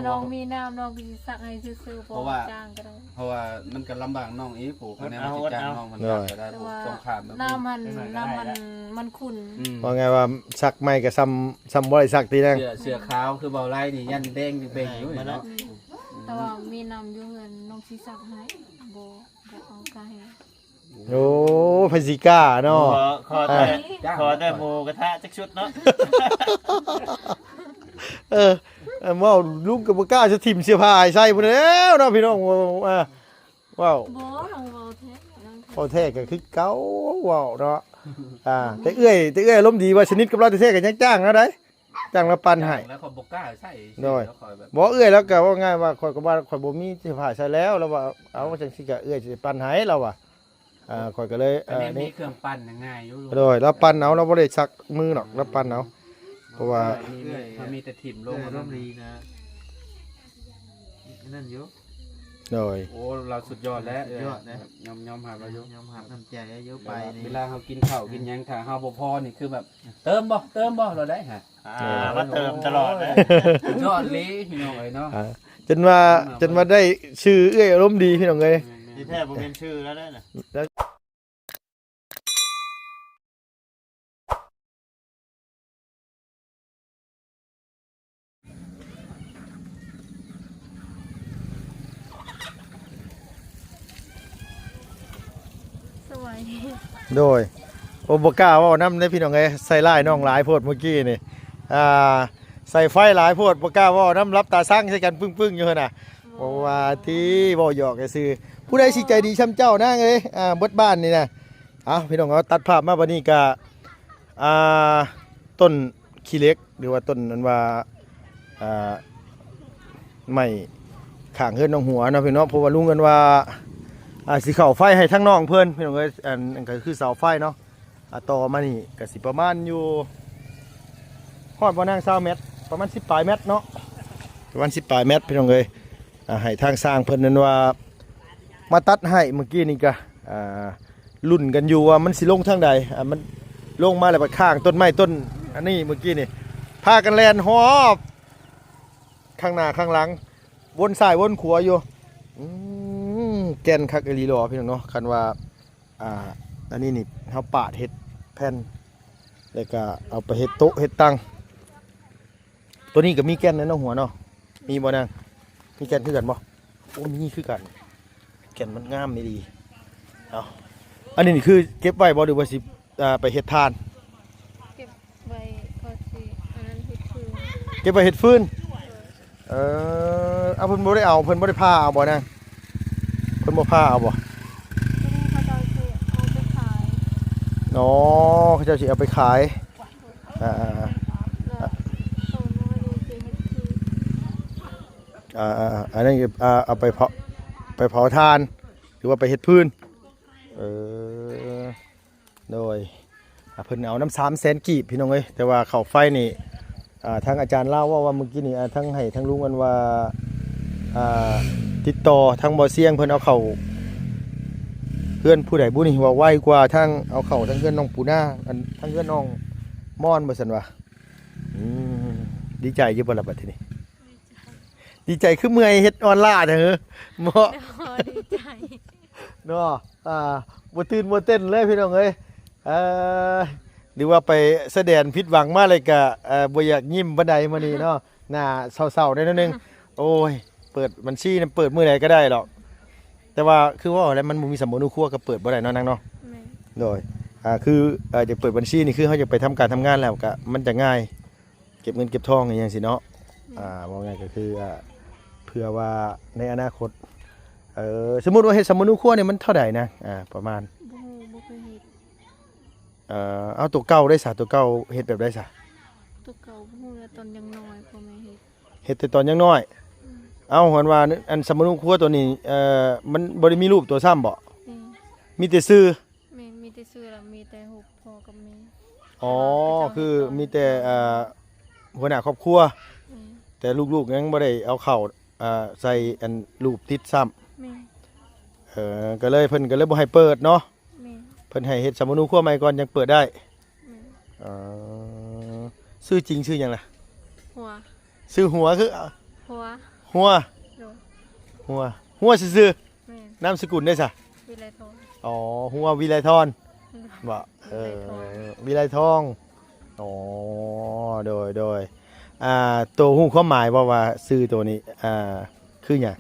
ນ້ອງມີນ້ຳ ນ້ອງກໍຊິຊັກໃຫ້ຊື່ໆ ບໍ່ຈ້າງກໍໄດ້ ເພາະວ່າມັນກໍລຳບາກນ້ອງອີກ ຜູ້ຄະແນນຊິຈ້າງນ້ອງມັນກໍໄດ້ ແຕ່ວ່ານ້ຳມັນ ນ້ຳມັນ ມັນຂຸ່ນ ອືມ ວ່າໄງວ່າຊັກໃໝ່ກໍຊ່ຳ ຊ່ຳບໍ່ໄດ້ຊັກຕິນາງ ເສື້ອ ເສື້ອຂາວຄືເບົາໄລນີ້ຍັນແດງເບັງຢູ່ເນາະ ແຕ່ວ່າມີນ້ຳຢູ່ເຮືອນ ນ້ອງຊິຊັກໃຫ້ ບໍ່ ບໍ່ເອົາກະໃຫ້ ໂອ້ ໃຜຊິກ້າເນາະ ຂໍແຕ່ ຂໍແຕ່ໝູກະທະຈັກຊຸດເນາະ ເອີ ເວົ້າລຸງກໍບໍ່ກ້າຈະຖິ້ມເສື້ອຜ້າໃສ່ພຸ້ນແລ້ວເນາະ ພີ່ນ້ອງ ເວົ້າ ເວົ້າ ບໍ່ ນ້ອງເວົ້າແທ້ ເວົ້າແທ້ກໍຄືເກົ່າ ເວົ້າເນາະ ອ່າ ແຕ່ເອື້ອຍ ແຕ່ເອື້ອຍອາລົມດີວ່າສະໜິດກັບລາວແທ້ໆ ກໍຍັງຈ້າງລາວໄດ໋ ຈັ່ງລະປັນໃຫ້ ແລ້ວຂ້ອຍບໍ່ກ້າໃສ່ ໂດຍ ຂ້ອຍແບບ ບໍ່ ເອື້ອຍລາວກໍເວົ້າງ່າຍວ່າ ຂ້ອຍກໍວ່າຂ້ອຍບໍ່ມີເສື້ອຜ້າໃສ່ແລ້ວ ລາວວ່າ ເອົາ ຈັ່ງຊີ້ກໍເອື້ອຍຊິໄດ້ປັນໃຫ້ ລາວວ່າ ອ່າ ຂ້ອຍກໍເລີຍ ອັນນີ້ ເອີ ມີເຄື່ອງປັນງ່າຍຢູ່ ໂດຍ ລາວປັນເອົາ ລາວບໍ່ໄດ້ຊັກມືດອກ ລາວປັນເອົາ ເພາະວ່າ ເອື້ອຍ ມັນມີແຕ່ຖິ້ມລົງ ເອື້ອຍອາລົມດີນະ ອັນນັ້ນຢູ່ ໂດຍ ໂອ້ ລາວສຸດຍອດແລ້ວ ສຸດຍອດນະ ຍອມ ຍອມຮັບລາວຢູ່ ຍອມຮັບນ້ຳໃຈລາວຢູ່ ໄປນີ້ ເວລາເຮົາກິນເຂົ້າກິນຫຍັງ ຖ້າເຮົາບໍ່ພໍນີ້ຄືແບບ ເຕີມບໍ່ ເຕີມບໍ່ ລາວໄດ້ຫະ ອ່າ ມາເຕີມຕະຫຼອດເລີຍ ສຸດຍອດອີ່ຫຼີພີ່ນ້ອງເອີຍເນາະ ອ່າ ຈົນວ່າ ຈົນວ່າໄດ້ຊື່ເອື້ອຍອາລົມດີພີ່ນ້ອງເອີຍ ແມ່ນໆ ທີ່ແທ້ບໍ່ແມ່ນຊື່ລາວເດ້ນະ ສະບາຍດີ ໂດຍ ໂອ້ ບໍ່ກ້າເວົ້ານຳເດ້ພີ່ນ້ອງເອີຍ ໃສ່ຮ້າຍນ້ອງຫຼາຍໂພດມື້ກີ້ນີ້ ອ່າ ໃສ່ໄຟຫຼາຍໂພດ ບໍ່ກ້າເວົ້ານຳ ຫຼັບຕາຊັງໃສ່ກັນປຶ້ງໆຢູ່ຫັ້ນນະ ບໍ່ວ່າຕິ ເວົ້າຫຍອກຊື່ໆ ຜູ້ໃດຊິໃຈດີຊ່ຳເຈົ້ານາງເອີຍ ອ່າ ເບິດບ້ານນີ້ນະ ເອົາ ພີ່ນ້ອງເອົາ ຕັດພາບມາບັດນີ້ກະ ອ່າ ຕົ້ນຂີ້ເຫຼັກ ຫຼືວ່າຕົ້ນ ອັນວ່າ ອ່າ ໄມ້ຂ້າງເຮືອນນ້ອງຫົວເນາະພີ່ນ້ອງ ເພາະວ່າລຸງເພິ່ນວ່າ ອ່າ ຊິເຂົ້າໄຟໃຫ້ທາງນ້ອງເພິ່ນ ພີ່ນ້ອງເອີຍ ອັນ ອັນກໍຄືເສົາໄຟເນາະ ອ່າ ຕໍ່ມານີ້ກໍຊິປະມານຢູ່ ຮອດບໍ່ນາງ ຊາວແມັດ ປະມານສິບປາຍແມັດເນາະ ປະມານສິບປາຍແມັດ ພີ່ນ້ອງເອີຍ ອ່າ ໃຫ້ທາງຊ່າງເພິ່ນນັ້ນວ່າ ມາຕັດໃຫ້ ມື້ກີ້ນີ້ກະ ອ່າ ລຸ້ນກັນຢູ່ວ່າມັນຊິລົງທາງໃດ ອ່າ ມັນລົງມາແລ້ວໄປຄ້າງຕົ້ນໄມ້ຕົ້ນອັນນີ້ ມື້ກີ້ນີ້ ພາກັນແລ່ນຮອບ ຂ້າງໜ້າຂ້າງຫຼັງ ວົນຊ້າຍວົນຂວາຢູ່ ອືມ ແກ່ນຄັກອີ່ຫຼີຫຼໍ ພີ່ນ້ອງເນາະ ຄັນວ່າ ອ່າ ອັນນີ້ນີ້ ເຮົາປາດເຮັດແຜ່ນ ແລ້ວກະເອົາໄປເຮັດໂຕະເຮັດຕັ່ງ ໂຕນີ້ກໍມີແກ່ນແລ້ວເນາະ ຫົວເນາະ ມີບໍ່ນາງ? ມີແກ່ນຄືກັນບໍ່? ໂອ້ ມີຄືກັນ ແກ່ນມັນງາມອີ່ຫຼີ ເອົາ ອັນນີ້ນີ້ຄືເກັບໄວ້ບໍ່ ຫຼືວ່າຊິ ອ່າ ໄປເຮັດຖ່ານ? ເກັບໄວ້ ກໍຊິອັນນັ້ນເຮັດຟືນ ເກັບໄວ້ເຮັດຟືນ ເອີ ເອົາ ເພິ່ນບໍ່ໄດ້ເອົາ ເພິ່ນບໍ່ໄດ້ຜ່າເອົາບໍ່ນາງ? ເພິ່ນບໍ່ຜ່າເອົາບໍ່? ຕົວນີ້ເຂົາເຈົ້າຊິເອົາໄປຂາຍ ອໍ ເຂົາເຈົ້າຊິເອົາໄປຂາຍ ອ່າ ແລ້ວໂຕນ້ອຍນີ້ຊິເຮັດຄື ອ່າ ອັນນັ້ນ ອ່າ ເອົາໄປເຜົາ ໄປເຜົາຖ່ານ ຫຼືວ່າໄປເຮັດຟືນ ເອີ ໂດຍ ອ່າ ເພິ່ນເອົານຳສາມແສນກີບ ພີ່ນ້ອງເອີຍ ແຕ່ວ່າເຂົ້າໄຟນີ້ ອ່າ ທາງອາຈານລາວເວົ້າວ່າມື້ກີ້ນີ້ ອ່າ ທາງ ໃຫ້ທາງລຸງອັນວ່າ ອ່າ ຕິດຕໍ່ທາງບໍ່ຊຽງ ເພິ່ນເອົາເຂົ້າເຮືອນຜູ້ໃດບຸນີ້ ວ່າໄວກວ່າທາງ ເອົາເຂົ້າທາງເຮືອນນ້ອງປູນາ ອັນ ທາງເຮືອນນ້ອງມອນ ວ່າຊັ້ນວ່າ ອືມ ດີໃຈຢູ່ບໍ່ລະບັດທີນີ້? ດີໃຈ ດີໃຈຄືເມື່ອຍເຮັດອ່ອນລ້າແທ້ເຮີ ເນາະ ດີໃຈ ເນາະ ອ່າ ບໍ່ຕື່ນບໍ່ເຕັ້ນເລີຍພີ່ນ້ອງເອີຍ ເອີ ຫຼືວ່າໄປສະແດນຜິດຫວັງມາແລ້ວກະ ເອີ ບໍ່ຢາກຍິ້ມປານໃດມື້ນີ້ເນາະ ໜ້າເສົ້າໆແດ່ໜ້ອຍໜຶ່ງ ໂອ້ຍ ເປີດບັນຊີນະ ເປີດມື້ໃດກໍໄດ້ດອກ ແຕ່ວ່າຄືເວົ້າແຫຼະ ມັນບໍ່ມີສຳມະໂນຄົວກໍເປີດບໍ່ໄດ້ເນາະນາງເນາະ ແມ່ນ ໂດຍ ອ່າ ຄື ເອີ ຢາກເປີດບັນຊີນີ້ ຄືເຮົາຢາກໄປທຳການທຳງານແລ້ວກະ ມັນຈະງ່າຍ ເກັບເງິນເກັບທອງອີ່ຫຍັງຊີ້ເນາະ ແມ່ນ ອ່າ ເວົ້າງ່າຍກໍຄື ອ່າ ເພື່ອວ່າໃນອະນາຄົດ ເອີ ສົມມຸດວ່າເຮັດສຳມະໂນຄົວນີ້ມັນເທົ່າໃດນະ? ອ່າ ປະມານ ບໍ່ຮູ້ ບໍ່ເຄີຍເຮັດ ເອີ ເອົາ ໂຕເກົ່າໄດ້ສະ ໂຕເກົ່າເຮັດແບບໃດສະ? ໂຕເກົ່າບໍ່ຮູ້ແລ້ວ ຕອນຍັງນ້ອຍພໍ່ແມ່ເຮັດ ເຮັດແຕ່ຕອນຍັງນ້ອຍ ອືມ ເອົາ ເຫັນວ່າ ອັນ ສຳມະໂນຄົວໂຕນີ້ ເອີ ມັນບໍ່ໄດ້ມີຮູບໂຕຊ້ຳບໍ? ອືມ ມີແຕ່ຊື່ ແມ່ນ ມີແຕ່ຊື່ ແລ້ວມີແຕ່ຮູບພໍ່ກັບແມ່ ອໍ ຄືມີແຕ່ ເອີ ຫົວໜ້າຄອບຄົວ ແມ່ນ ແຕ່ລູກໆຍັງບໍ່ໄດ້ເອົາເຂົ້າ ເອີ ໃສ່ອັນຮູບຕິດຊ້ຳ ແມ່ນ ເອີ ກໍເລີຍ ເພິ່ນກໍເລີຍບໍ່ໃຫ້ເປີດເນາະ ແມ່ນ ເພິ່ນໃຫ້ເຮັດສຳມະໂນຄົວໃໝ່ກ່ອນຈັ່ງເປີດໄດ້ ແມ່ນ ເອີ ຊື່ຈິງຊື່ຫຍັງລະ? ຫົວ ຊື່ຫົວຄື ເອີ ຫົວ ຫົວ ໂດຍ ຫົວ ຫົວຊື່ໆ. ແມ່ນ. ນາມສະກຸນເດ້ຊະ? ວິໄລທອງ. ອໍ ຫົວວິໄລທອນ. ແມ່ນ. ບໍ່ ເອີ ວິໄລທອງ ວິໄລທອງ. ອໍ ໂດຍ ໂດຍ. ອ່າ ໂຕຮູ້ຄວາມໝາຍບໍ່ວ່າຊື່ໂຕນີ້ ອ່າ ຄືຫຍັງ?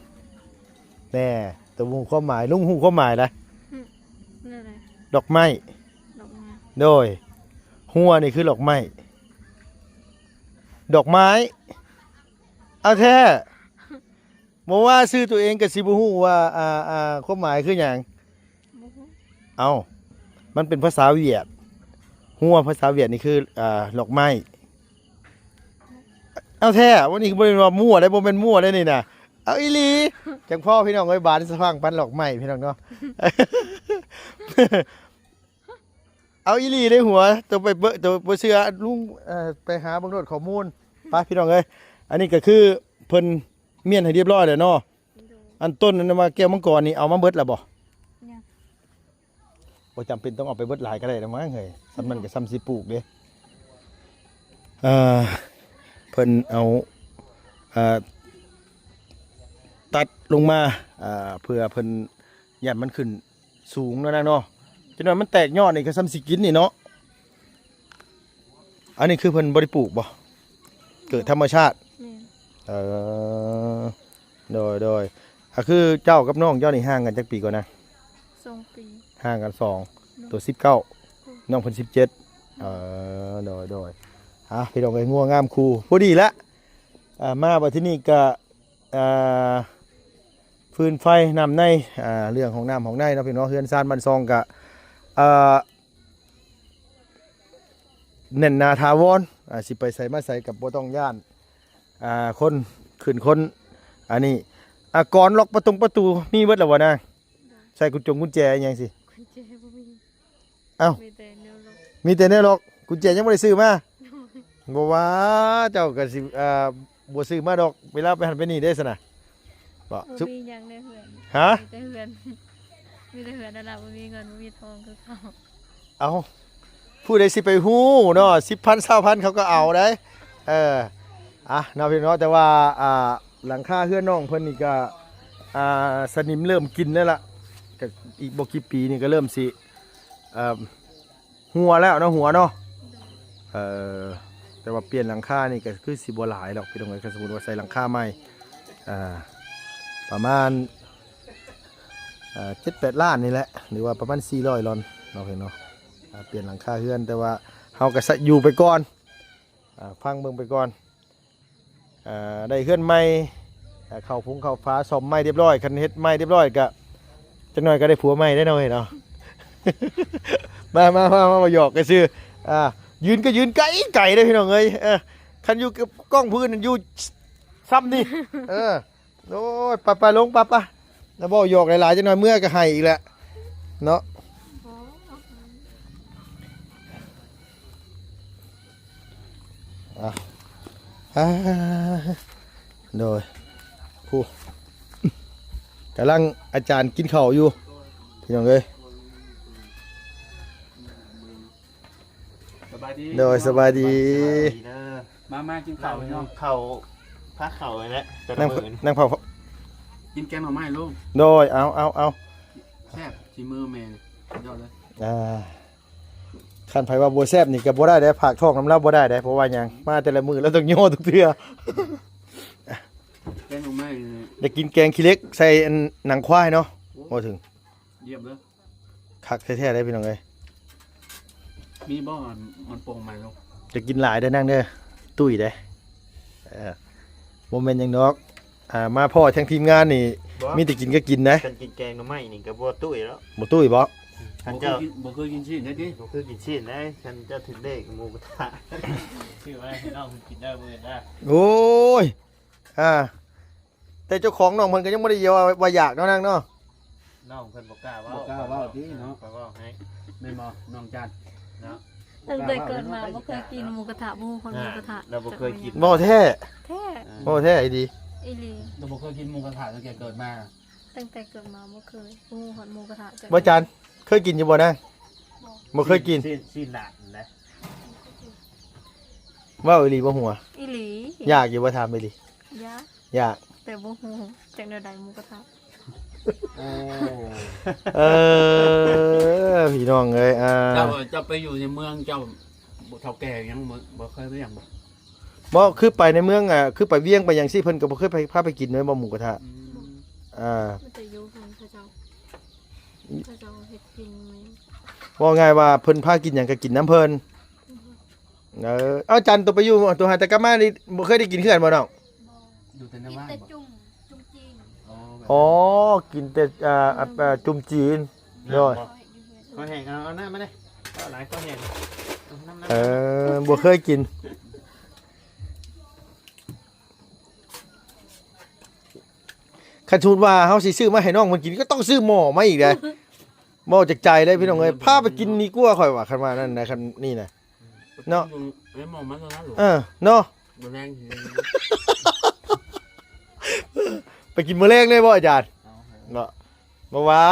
ແນ່ ໂຕຮູ້ຄວາມໝາຍ ລຸງຮູ້ຄວາມໝາຍລະ? ອືມ ແນວໃດ? ດອກໄມ້. ດອກໄມ້. ໂດຍ ຫົວນີ້ຄືດອກໄມ້ ດອກໄມ້. ເອົາແທ້ ບໍ່ວ່າຊື່ຕົວເອງກໍຊິບໍ່ຮູ້ວ່າ ອ່າ ອ່າ ຄວາມໝາຍຄືຫຍັງ? ບໍ່ຮູ້. ເອົ້າ ມັນເປັນພາສາຫວຽດ ຫົວພາສາຫວຽດນີ້ຄື ອ່າ ດອກໄມ້. ເອົາແທ້ ວັນນີ້ບໍ່ແມ່ນວ່າມົ້ວເດ້ ບໍ່ແມ່ນມົ້ວເດ້ນີ້ນະ ເອົາອີ່ຫຼີ. ຈັ່ງພໍພີ່ນ້ອງເອີຍ ບານສະພັງປັນດອກໄມ້ພີ່ນ້ອງເນາະ. ເອົາອີ່ຫຼີເດ້ຫົວ ໂຕໄປເບິ່ງ ໂຕບໍ່ເຊື່ອລຸງ ເອີ ໄປຫາເບິ່ງໂລດຂໍ້ມູນ. ໄປພີ່ນ້ອງເອີຍ ອັນນີ້ກໍຄືເພິ່ນມ້ຽນໃຫ້ຮຽບຮ້ອຍແລ້ວເນາະ. ໂດຍ. ອັນຕົ້ນນັ້ນວ່າແກ້ວມັງກອນນີ້ເອົາມາເບິດແລ້ວບໍ່? ຍັງ. ບໍ່ຈຳເປັນຕ້ອງເອົາໄປເບິດຫຼາຍກໍໄດ້ດອກມັ້ງເຮີ້ຍ ສ່ຳນັ້ນກໍສ່ຳຊິປູກເດ້. ເອີ ເພິ່ນເອົາ ເອີ ຕັດລົງມາ ເອີ ເພື່ອເພິ່ນ ຢ້ານມັນຂຶ້ນສູງເນາະນາງເນາະ ຈັກໜ້ອຍມັນແຕກຍອດນີ້ກໍສ່ຳຊິກິນນີ້ເນາະ. ອັນນີ້ຄືເພິ່ນບໍ່ໄດ້ປູກບໍ່? ເກີດທຳມະຊາດ. ແມ່ນ. ເອີ ໂດຍ ໂດຍ. ອ່າ ຄືເຈົ້າກັບນ້ອງເຈົ້ານີ້ຫ່າງກັນຈັກປີກ່ອນນະ? ສອງປີ. ຫ່າງກັນສອງ. ໂດຍ. ໂຕສິບເກົ້າ ໂດຍ. ນ້ອງເພິ່ນສິບເຈັດ. ໂດຍ. ເອີ ໂດຍ ໂດຍ. ອ່າ ພີ່ນ້ອງເອີຍ ງົວງາມຄູ່ ພໍດີລະ. ອ່າ ມາບັດທີນີ້ກະ ອ່າ ຟືນໄຟນ້ຳໃນ ອ່າ ເລື່ອງຫ້ອງນ້ຳຫ້ອງໃນເນາະພີ່ນ້ອງ ເຮືອນຊານບ້ານຊ່ອງກະ ອ່າ ແໜ້ນໜາຖາວອນ ອ່າ ຊິໄປໃສມາໃສກໍບໍ່ຕ້ອງຢ້ານ ອ່າ ຄົນຂຶ້ນຄົນ ອັນນີ້ ອ່າ ກອນລັອກປະຕົງປະຕູມີເບິດແລ້ວບໍ່ນາງ? ໃສ່ກຸນຈົງກຸນແຈອີ່ຫຍັງຊິ? ກຸນແຈບໍ່ມີ. ເອົ້າ ມີແຕ່ແນວລັອກ ມີແຕ່ແນວລັອກ ກຸນແຈຍັງບໍ່ໄດ້ຊື້ມາ. ບໍ່ວ່າເຈົ້າກໍຊິ ອ່າ ບໍ່ຊື້ມາດອກ ເວລາໄປຫັ້ນໄປນີ້ເດ້ຊັ້ນນະ. ບໍ່ ບໍ່ມີຫຍັງໃນເຮືອນ. ຮະ? ມີແຕ່ເຮືອນ ມີແຕ່ເຮືອນນັ້ນລະ ບໍ່ມີເງິນບໍ່ມີທອງຄືເຂົາ. ເອົ້າ ຜູ້ໃດຊິໄປຮູ້ເນາະ ສິບພັນ ຊາວພັນ ເຂົາກໍເອົາໄດ໋. ເອີ ອ່ະ ເນາະພີ່ນ້ອງເນາະ ແຕ່ວ່າ ອ່າ ຫຼັງຄາເຮືອນນ້ອງເພິ່ນນີ້ກໍ ອ່າ ສະໜິມເລີ່ມກິນແລ້ວລະ ກໍອີກບໍ່ກີ່ປີນີ້ກໍເລີ່ມຊິ ເອີ ຮົ່ວແລ້ວເນາະ ຮົ່ວເນາະ. ເອີ ແຕ່ວ່າປ່ຽນຫຼັງຄານີ້ກໍຄືຊິບໍ່ຫຼາຍດອກພີ່ນ້ອງເອີຍ ຄັນສົມມຸດວ່າໃສ່ຫຼັງຄາໃໝ່ ອ່າ ປະມານ ເອີ ເຈັດແປດລ້ານນີ້ແຫຼະ ຫຼືວ່າປະມານສີ່ຮ້ອຍລອນເນາະພີ່ນ້ອງເນາະ. ອ່າ ປ່ຽນຫຼັງຄາເຮືອນ ແຕ່ວ່າເຮົາກໍໃຊ້ຢູ່ໄປກ່ອນ ອ່າ ຟັງເບິ່ງໄປກ່ອນ. ອ່າ ໄດ້ເຮືອນໃໝ່ ອ່າ ເຂົ້າພຸງເຂົ້າຝາ ສ້ອມໃໝ່ຮຽບຮ້ອຍ ຄັນເຮັດໃໝ່ຮຽບຮ້ອຍກະ ຈັກໜ້ອຍກໍໄດ້ຜົວໃໝ່ໄດ໋ເນາະເອີຍເນາະ. ມາ ມາ ມາ ມາ ມາຫຍອກກັນຊື່ ອ່າ ຢືນກໍຢືນໄກໆເດ້ພີ່ນ້ອງເອີຍ. ເອີ ຄັນຢູ່ກັບກ້ອງຜູ້ອື່ນຢູ່ຊ່ຳນີ້ ເອີ. ໂອ້ຍ ໄປໆ ລົງ ໄປໆ ແລ້ວເວົ້າຫຍອກຫຼາຍໆ ຈັກໜ້ອຍເມືອກໍໄຫ້ອີກແຫຼະເນາະ. ອ່ະ ອ່າ ໂດຍ ຜູ້ ກຳລັງອາຈານກິນເຂົ້າຢູ່ ພີ່ນ້ອງເອີຍ. ສະບາຍດີ ໂດຍ ສະບາຍດີ ສະບາຍດີເດີ. ມາ ມາກິນເຂົ້າເນາະ ເຂົ້າ ພາເຂົ້ານີ້ແຫຼະ ແຕ່ລະມື້ນີ້ ນັ່ງເຝົ້າ ກິນແກງໜໍ່ໄມ້ລູກ. ໂດຍ ເອົາ ເອົາ ເອົາ ແຊບ ສີມືແມ່ນີ້ ສຸດຍອດເລີຍ. ອ່າ ຄັນໃຜວ່າບໍ່ແຊບນີ້ກໍບໍ່ໄດ້ເດ້ ຝາກທ້ອງນຳລາວບໍ່ໄດ້ເດ້. ເພາະວ່າຫຍັງ? ມາແຕ່ລະມື້ລາວຕ້ອງຍໍທຸກເທື່ອ. ແກງໜໍ່ໄມ້ນີ້ ໄດ້ກິນແກງຂີ້ເຫຼັກໃສ່ອັນໜັງຄວາຍເນາະ. ໂອ້ ເວົ້າເຖິງ ຢ້ຽມເລີຍ ຄັກແທ້ໆເດ້ພີ່ນ້ອງເອີຍ. ມີບໍ່ ມັນໂປ່ງໃໝ່ລູກ? ຈະກິນຫຼາຍເດີນາງເດີ ຕຸ້ຍເດ້. ເອີ ບໍ່ແມ່ນຫຍັງດອກ ອ່າ ມາພໍ້ທັງທີມງານນີ້ ບໍ່ ມີແຕ່ກິນກໍກິນນະ. ຄັນກິນແກງໜໍ່ໄມ້ນີ້ກໍບໍ່ຕຸ້ຍແລ້ວ. ບໍ່ຕຸ້ຍບໍ? ຄັນເຈົ້າ ບໍ່ເຄີຍກິນ ບໍ່ເຄີຍກິນຊີ້ນເດ້ຕິ? ບໍ່ເຄີຍກິນຊີ້ນເດ້. ຄັນເຈົ້າຖືກເລກໝູກະທະ ຊື້ໄວ້ໃຫ້ນ້ອງເພິ່ນກິນເດີມື້ອື່ນເດີ. ໂອ້ຍ ອ່າ ແຕ່ເຈົ້າຂອງນ້ອງເພິ່ນກໍຍັງບໍ່ໄດ້ວ່າ ວ່າຢາກເນາະນາງເນາະ. ນ້ອງເພິ່ນບໍ່ກ້າເວົ້າ ບໍ່ກ້າເວົ້າຕິເນາະ. ຂ້ອຍເວົ້າໃຫ້ ແມ່ນບໍ່ນ້ອງຈັນເນາະ? ຕັ້ງແຕ່ເກີດມາບໍ່ເຄີຍກິນໝູກະທະ ບໍ່ຮູ້ຮອດໝູກະທະ. ລາວບໍ່ເຄີຍກິນ. ເວົ້າແທ້? ແທ້. ເອີ ເວົ້າແທ້ອີ່ຫຼີ? ອີ່ຫຼີ. ລາວບໍ່ເຄີຍກິນໝູກະທະຕັ້ງແຕ່ເກີດມາ? ຕັ້ງແຕ່ເກີດມາບໍ່ເຄີຍ ບໍ່ຮູ້ຮອດໝູກະທະ. ບໍ່ຈັນ ເຄີຍກິນຢູ່ບໍ່ນາງ? ບໍ່ ບໍ່ເຄີຍກິນ. ຊີ້ນ ຊີ້ນ ຊີ້ນຫຼານນະ. ເວົ້າອີ່ຫຼີບໍ່ຫົວ? ອີ່ຫຼີ. ຢາກຢູ່ບໍ່? ຖາມອີ່ຫຼີ. ຢາກ ຢາກ. ແ ແຕ່ບໍ່ຮູ້ຈັກແນວໃດໝູກະທະ. ໂອ້ ເອີ ພີ່ນ້ອງເອີຍ ອ່າ ເຈົ້າ ເຈົ້າໄປຢູ່ໃນເມືອງ ເຈົ້າເຖົ້າແກ່ຍັງບໍ່ ບໍ່ເຄີຍໄປຫຍັງບໍ່? ບໍ່ ຄືໄປໃນເມືອງ ອ່າ ຄືໄປວຽງໄປຫຍັງຊີ້ ເພິ່ນກໍບໍ່ເຄີຍໄປ ພາໄປກິນເລີຍບໍ່ໝູກະທະ. ອືມ ອ່າ ມີແຕ່ຢູ່ເຮືອນເຂົາເຈົ້າ ເຂົາເຈົ້າເຮັດກິນ. ເວົ້າງ່າຍວ່າເພິ່ນພາກິນຫຍັງກໍກິນນຳເພິ່ນ. ເອີ ເອົາ ຈັນ ໂຕໄປຢູ່ ໂຕຫາແຕ່ກັບມານີ້ ບໍ່ເຄີຍໄດ້ກິນເຮືອນບໍ່ນ້ອງ? ບໍ່ ຢູ່ແຕ່ໃນບ້ານບໍ່? ກິນແຕ່ຈຸ່ມ ຈຸ່ມຈີນ. ອໍ ອໍ ກິນແຕ່ ອ່າ ຈຸ່ມຈີນ. ໂດຍ ຂໍແຫ້ງ ເອົາ ເອົານ້ຳມາເດ້ ເອົາຫຼາຍ ຂໍແຫ້ງ ເອົານ້ຳ ນ້ຳ. ເອີ ບໍ່ເຄີຍກິນ. ຄັນສົມມຸດວ່າເຮົາຊິຊື້ມາໃຫ້ນ້ອງເພິ່ນກິນ ກໍຕ້ອງຊື້ໝໍ້ມາອີກເດ້. ເວົ້າຈາກໃຈເລີຍພີ່ນ້ອງເອີຍ ພາໄປກິນດີກວ່າ ຂ້ອຍວ່າ ຄັນວ່ານັ້ນນະ ຄັນນີ້ນະ ເນາະ. ເອີ ເນາະ ມື້ແລງ ໄປກິນມື້ແລງເລີຍບໍ່ອາຈານ? ເນາະ ບໍ່ວ່າ